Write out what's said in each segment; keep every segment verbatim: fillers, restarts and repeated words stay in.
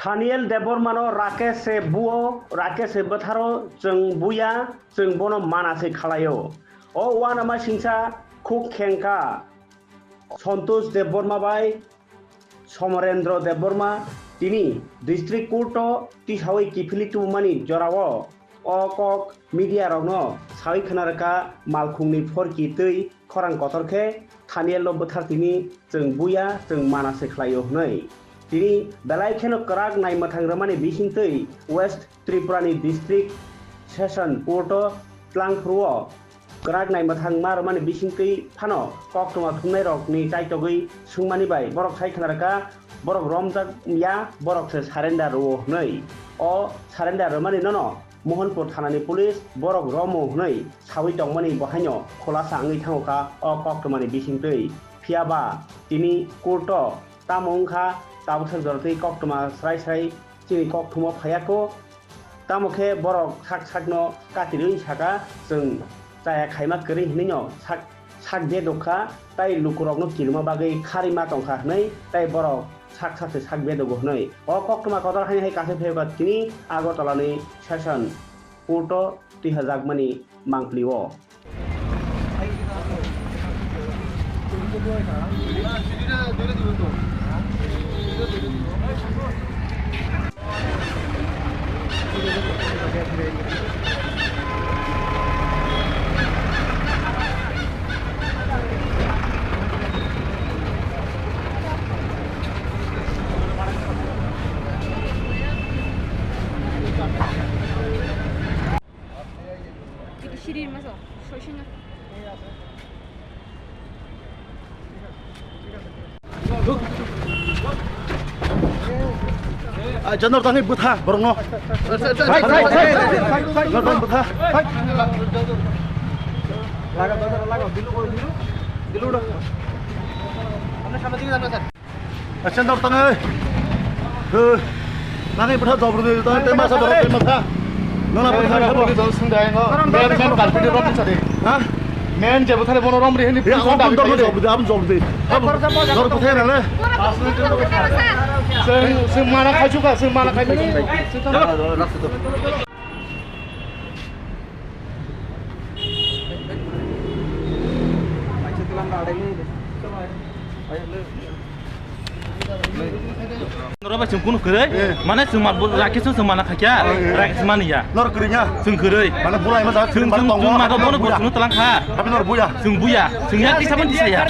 Thaniel Debbarmano Rakesh se buo, Rakesh se bwtharo chwng buya, chwng bono mana se khwlaio. O uanama singsa khuk khengkha Santosh Debbarma bai Somorendra Debbarma tini District Court o tisaui kiphilwi tubumani jorao o kok media rokno saui khna rwkha, malkhungni phorki twi khorang kotor khe Thaniel no bwthar tini chwng buya, chwng mana se khlaio hwnwi. Tini belai kheno kwrak naimwthang rwmani bisingtwi West Tripura ni District Session Court o twlang phuru o kwrak naimwthang ma rwmani bisingtwi phano koktwma thumnai rokni chaitogwi swngmani bai borok sai khna rwkha, borok romjak ya, borok se surrender rwo hwnwi. O surrender rwmani nono Mohanpur thanani police borok romo hwnwi saui tongmani bo haino khulasa wngwi thango kha o koktwmani bisingtwi. Phiya ba tini court o tamo wngkha, tabuksa joratwi koktwma srai srai chini kokthumo phaiya kho. Tamo khe borok sak sakno katirwi saka, chwng chaya khaima kwrwi hwnwino sak, sak bedok kha, tai lukurokno kirima bagwi kharwi ma tong kha hwnwi, tai borok sak sak se sak bedogo hwnwi. O koktwma kotor haino hai kaisa phaiba tini Agartala ni Session Court o twihajakmani mangpli o. Iki siri maso, soisina. Ah, janor tangwi bwtha borokno. Janor tangwi bwtha. Laga, laga, laga, dilu, dilu, dilu, dilu. Ano samne dike jano, sir. Action dok tang ai. He. Nang ai bwtha jobor di, tang ai tema sa borok tema sa. Nang na bwtha jobor di, jobor sung dai ngo. Men, men kalpiti rom sa di. Ha? Men je bwtha le bono rom ri hini. Ya, police rom dok dabi jobor di, am jobor di. Jor bwtha na le. Sung, sung mana khai chuka, sung mana khai chuka. Noro bai chwng kunu kwrwi, eh, mane chwng ma, Rakesh chwng mana khaikya, eh, eh, Rakesh mani ya. Nor kwrwi nya? Chwng kwrwi. Mane bulai ma ja, chwng, chwng, chwng ma do bono buya. Chwng talang kha. Tapi nor buya. Chwng buya. Chwng ya kisa ban tisa ya.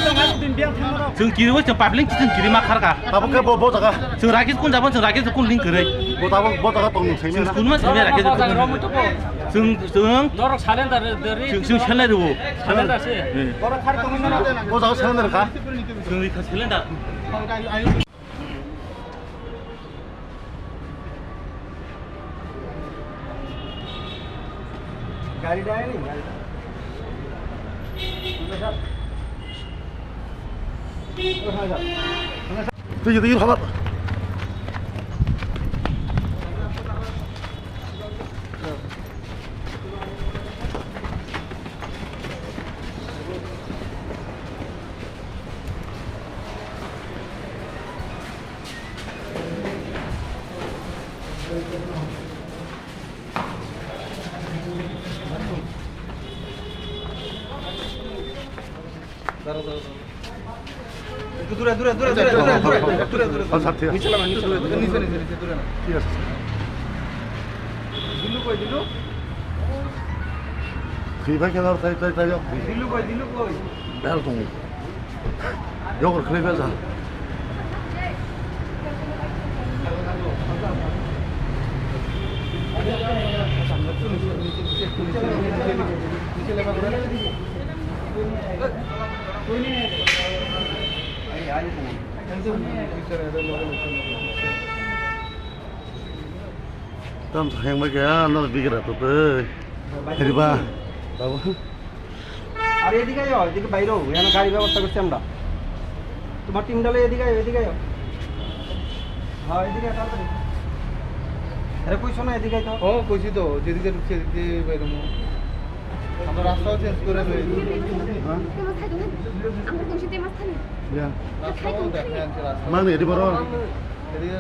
Chwng kiri wo chwng public chwng kiri ma kharka. Abo khe bo, bo jaga. Chwng Rakesh kun jabo, chwng Rakesh kun link kwrwi. Bo tabo, bo jaga tong nung semi na. Chwng kun ma semi Rakesh kun link kwrwi. Chwng, chwng. Norok surrender dari. Chwng, chwng surrender wo. Surrender se. Eh. Bo jaga surrender kha. Chwng rikha surrender. Gari da ni, gari da. Tui, tui, tui, thabar. একটু দূরে, দূরে, দূরে, দূরে, দূরে, দূরে, দূরে, দূরে, দূরে। আচ্ছা, ঠিক আছে। নিচে নামা, নিচে নামা, নিচে, নিচে, নিচে, দূরে নামা। ঠিক আছে। দিলু কই, দিলু? Khwi bai khe nor tai, tai, tai, yok. Dilu koi, dilu koi. Bel tong. Yok, khwi bai ja. Tam sa heng bai khe, ah, no bigra to tei. Riba. Babu. আরে এদিকে আয়, এদিকে বাইরে হও, এখানে গাড়ি ব্যবস্থা করছি আমরা। তোমার টিম ডালে এদিকে আয়, এদিকে আয়। হ্যাঁ, এদিকে আয়, তাড়াতাড়ি। আরে কইছো না, এদিকে আয় তো। ও, কইছি তো, যেদিকে ঢুকছে, এদিকে বাইরে হও। আমরা রাস্তাও চেঞ্জ করে দেই। হ্যাঁ? রাস্তাও দেখা যাচ্ছে, রাস্তা। মানে, এটি বড়। এদিকে